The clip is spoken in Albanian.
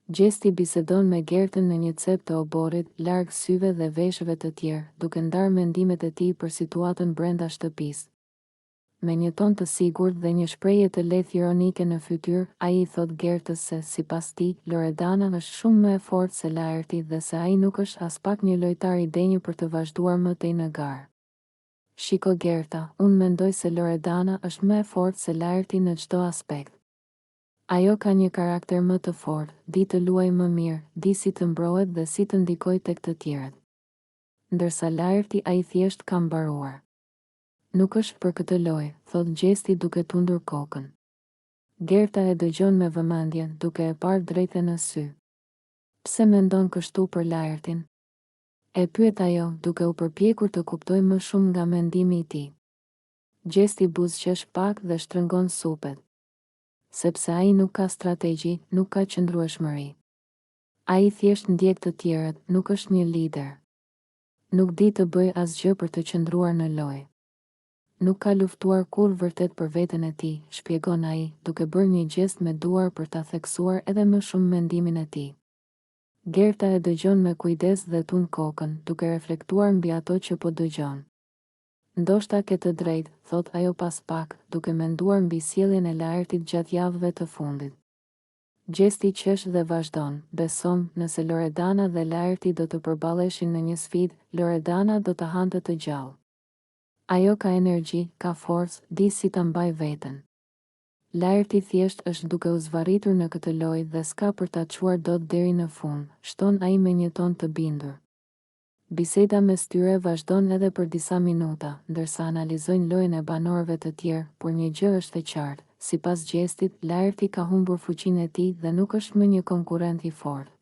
Gjesti bisedon me Gertën në një cep të oborrit, larg syve dhe veshëve të tjerë, duke ndarë mendimet e tij për situatën brenda shtëpisë. Me një ton të sigurt dhe një shprehje të lehtë ironike në fytyrë, ai i thotë Gertës se, sipas tij, Loredana është shumë më e fortë se Laerti dhe se ai nuk është aspak një lojtar i denjë për të vazhduar më tej në garë. Shiko Gerta, unë mendoj se Loredana është më e fortë se Laerti në çdo aspekt. Ajo ka një karakter më të fortë, di të luajë më mirë, di si të mbrohet dhe si të ndikojë tek të tjerët. Ndërsa Laerti ai thjesht ka mbaruar. Nuk është për këtë lojë, thotë Gjesti duke tundur kokën. Gerta e dëgjon me vëmendje, duke e parë drejt e në sy. Pse mendon kështu për Laertin? E pyet ajo, duke u përpjekur të kuptojë më shumë nga mendimi i tij. Gjesti buzëqesh pak dhe shtrëngon supet. Sepse ai nuk ka strategji, nuk ka qëndrueshmëri. Ai thjesht ndjek të tjerët, nuk është një lider. Nuk di të bëjë asgjë për të qëndruar në lojë. Nuk ka luftuar kurrë vërtet për veten e tij, shpjegon ai, duke bërë një gjest me duar për ta theksuar edhe më shumë mendimin e tij. Gerta e dëgjon me kujdes dhe tund kokën, duke reflektuar mbi ato që po dëgjon. Ndoshta ke të drejtë, thotë ajo pas pak, duke menduar mbi sjelljen e Laertit gjatë javëve të fundit. Gjesti qesh dhe vazhdon, Besomë, nëse Loredana dhe Laerti do të përballeshin në një sfidë, Loredana do ta hante të gjallë. Ajo ka energji, ka forcë, di si ta mbajë veten. Laerti thjesht është duke u zvarritur në këtë lojë dhe s'ka për ta çuar dot deri në fund, shton ai me një ton të bindur. Biseda mes tyre vazhdon edhe për disa minuta, ndërsa analizojnë lojën e banorëve të tjerë, por një gjë është e qartë, sipas Gjestit, Laerti ka humbur fuqinë e tij dhe nuk është më një konkurrent i fortë.